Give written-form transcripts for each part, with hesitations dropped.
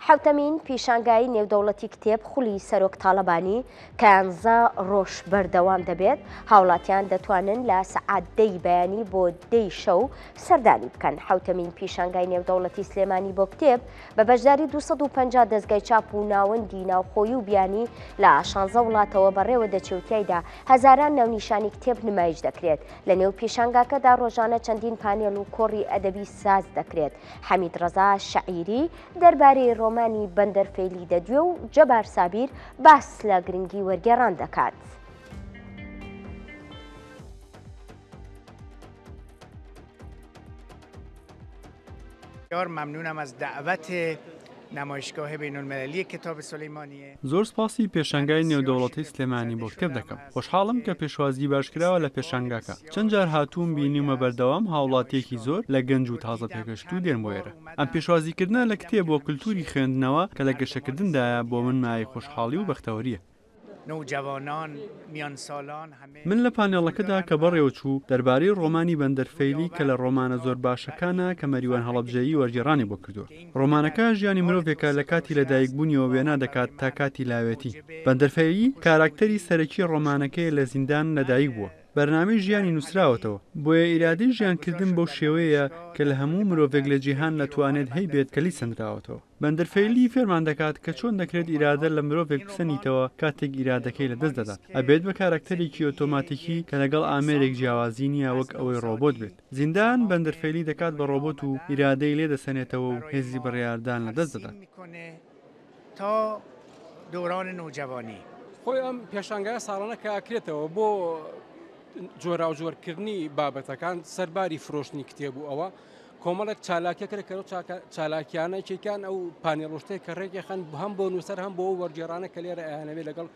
حەوتەمین پیشانگای نێودەوڵەتی کتێب خولی سەرۆک تاڵەبانی کە یانزە ڕۆژ بەردەوام دەبێت، هاوڵاتیان دەتوانن لە سەعات دەی بەیانی بۆ دەی شەو سەردانی بکەن. حەوتەمین پیشانگای نێودەوڵەتی سلێمانی بۆ کتێب بە بەشداری 250 دەزگای چاپ و ناوەندی ناوخۆیی و بیانی لە شانزە وڵاتەوە بەڕێوە دەچێ و تیایدا هەزاران ناونیشانی کتێب نمایش دەکرێت. لە نێو پیشانگاکەدا ڕۆژانە چەندین پانێڵ و کۆڕی ئەدەبی ساز دەکرێت. حەمید ڕەزا شەعیری دەربارەی ڕۆمانی بەندەر فەیلی دەدوێ و جەبار سابیر باس لە گرنگی وەرگێڕان دەکات. ممنونم از دعوت نمایشگاه بین المللی کتاب سلیمانیه. زۆر سپاسی پێشانگای نێودەوڵەتی سلێمانی بۆ کتێب دەکەم. خۆشحاڵم کە پێشوازی باش کراوە لە پێشانگاکە. چەند جار هاتووم بینیومە بەردەوام هاوڵاتیەکی زۆر لە گەنج و تازە پێگەشتوو دێن بۆ ئێرە. ئەم پێشوازیکردنە لە کتێب و کلتوری خوێندنەوە کە لە گەشەکردندایە بۆ من مایەی خۆشحاڵی و بەختەوەرییە. من لە پانێڵەکەدا کە بەڕێوەچوو دەربارەی ڕۆمانی بەندەر فەیلی کە لە ڕۆمانە زۆر باشەکانە کە مەریوان هەڵەبجەیی وەرگێڕانی بۆ کردووە. ڕۆمانەکە ژیانی مرۆڤێکە لە کاتی لەدایکبوونیەوە وێنا دەکات تا کاتی لاوێتی. بەندەر فەیلی کاراکتەری سەرەکی ڕۆمانەکەیە لە زیندان لەدایک بووە. بەرنامەی ژیانی نووسراوەتەوە. بۆیە ئیرادەی ژیانکردن بەو شێوەیەیە کە لە هەموو مرۆڤێک لە جیهان لە توانێت هەیبێت کە لیسەندراوەتەوە. بەندەر فەیلی فێرمان دەکات کە چۆن دەکرێت ئیرادە لە مرۆڤێک بسەنیتەوە کاتێک ئیرادەکەی لەدەست دەدات. ئەبێت بە کاراکتەرێکی ئۆتۆماتیکی کە لەگەڵ ئامێرێک جیاوازی نییە وەک ئەوەی ڕۆبۆت بێت. زیندان بەندەر فەیلی دەکات بە ڕۆبۆت و ئیرادەی لێ دەسەنێتەوە و هێزی بڕیاردان لەدەست دەدات. تا دوران نوجوانی. خۆی ئەم پێشانگایە ساڵانە کە ئەکرێتەوە بۆ جۆراوجۆرکردنی بابەتەکان سەرباری فرۆشتنی کتێب و ئەوە کۆمەڵێک چالاکیە کرد کە چالاکیانە یەکێکیان ئەو پانێڵۆشتەیە کە ڕێکێخەن هەم بۆ نووسەر هەم بۆ وەرگێڕانە کە لێرە ئەیانەوێت لەگەڵ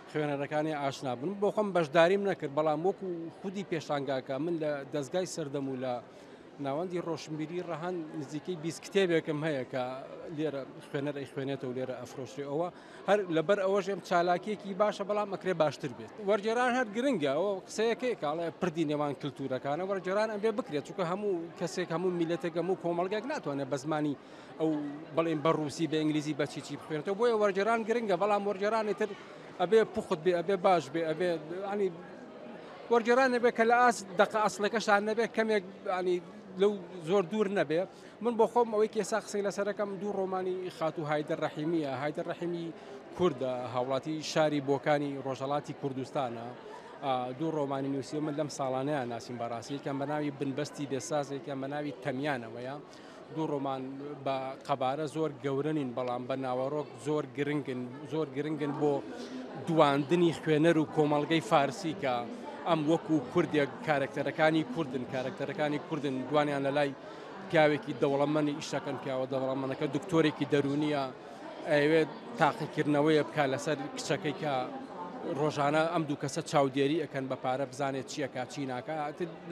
خوێنەرەکانی ئاشنا بن بۆ خۆم بەشداریم نەکرد بەڵام وەکو خودی پێشانگاکە من لە دەستگای سەردەم و لە ناوەندی ڕۆشنبیری ڕەهەند نزیکەی 20 کتێبێکم هەیە کە لێرە خوێنەر ئەیخوێنێتەوە لێرە ئەفرۆشرێ ئەوە هەر لەبەر ئەوەش ئەم چالاکیەکی باشە بەڵام ئەکرێ باشتر بێت وەرگێران هەر گرنگە ئەوە قسەیەکەی کاڵێ پردی نێوان کللتورەکانە وەرگێران ئەبێ بکرێت چونکە هەموو کەسێک هەموو میلەتێک هەموو کۆمەڵگەێک ناتوانێت بە زمانی ئەو بڵێن بە ڕوسی بە ئینگلیزی بە چی چی بخوێنێتەوە بۆیە وەرگێران گرنگە بەڵام وەرگێرانی تر ئەبێ پوخت بێ ئەبێ باش بێ ئەبێ ینی وەرگێران نەبێت کە لە ئاست دەقە ئەسڵەکەشان نەبێت کەمێک ینی لەو زۆر دوور نەبێ من بۆ خۆم ئەوەی کێسا قسەی لەسەرەکەم دوو ڕۆمانی خاتوو هایدەر ڕەحیمیە هایدەر ڕەحیمی کوردە هاوڵاتی شاری بۆکانی ڕۆژهەڵاتی کوردستانە دوو ڕۆمانی نووسی من لەم ساڵانەیە ناسیم بەڕاستی یەکیان بە ناوی بنبەستی بێسازێکیان بە ناوی تەمیانەوەیە دوو ڕۆمان بە قەبارە زۆر گەورە نین بەڵام بە ناوەڕۆک زۆر گرنگن زۆر گرنگن بۆ دواندنی خوێنەر و کۆمەڵگەی فارسی کە ئەم وەکو کوردێک کارەکتەرەکانی کوردن کارەکتەرەکانی کوردن دوانیان لە لای پیاوێکی دەوڵەمەنی ئیشەکەن پیاوە دەوڵەمەنەکە دکتۆرێکی دەرونیە ئەیەوێت تاقیکردنەوەیە بک لەسەر کچەکەی کە ڕۆژانە ئەم دوو کەسە چاودێری ئەەکەن بە پارە بزانێت چیەکە چی ناکە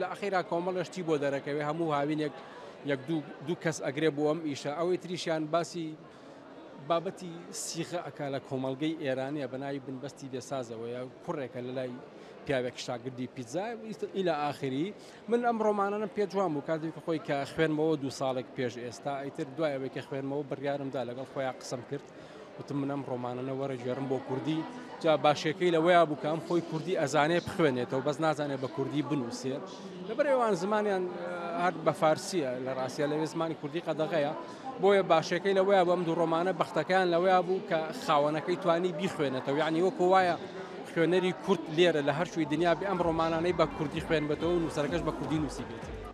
لە ئەخیرا کۆمەڵەشتی بۆ دەرەکەوێ هەموو هاوینێک یەک دوو کەس ئەگرێ بۆ ئەم ئیشە ئەوەی تریشیان باسی بابەتی سیغە ئەکا لە کۆمەڵگەی ئێرانیە بە ناوی بنبەستی بێسازەوەیە کوڕێکە لە لای پیاوێک شاگردی پیتزا ئیلا ئاخری من ئەم ڕۆمانانم پێ جوان بوو کاتێک خۆی کە خوێنمەوە دوو ساڵێک پێش ئێستا ئیتر دوای ئەوەی کە خوێنمەوە بڕیارمدا لەگەڵ خۆیان قسەم کرد وتم من ئەم ڕۆمانانە وەرەگێڕم بۆ کوردی جا باشەکەی لەوەیا بوو کە ئەم خۆی کوردی ئەزانێ بخوێنێتەوە بەس نازانێ بە کوردی بنووسێ لەبەر ئەوان زمانیان هەر بە فارسیە لە ڕاستە لەوێ زمانی کوردی قەدەغەیە بۆیە باشەکەی لەوەیە بۆ ئەم دوو ڕۆمانە بەختەکان لەوەیا بوو کە خاوەنەکەی توانی بیخوێنێتەوە یعنی وەکو وایە خوێنەری کورد لێرە لە هەر کوێی دنیا بێ ئەم ڕۆمانانەی بە کوردی خوێنبێتەوە و نووسەرەکەش بە کوردی نووسی بێت.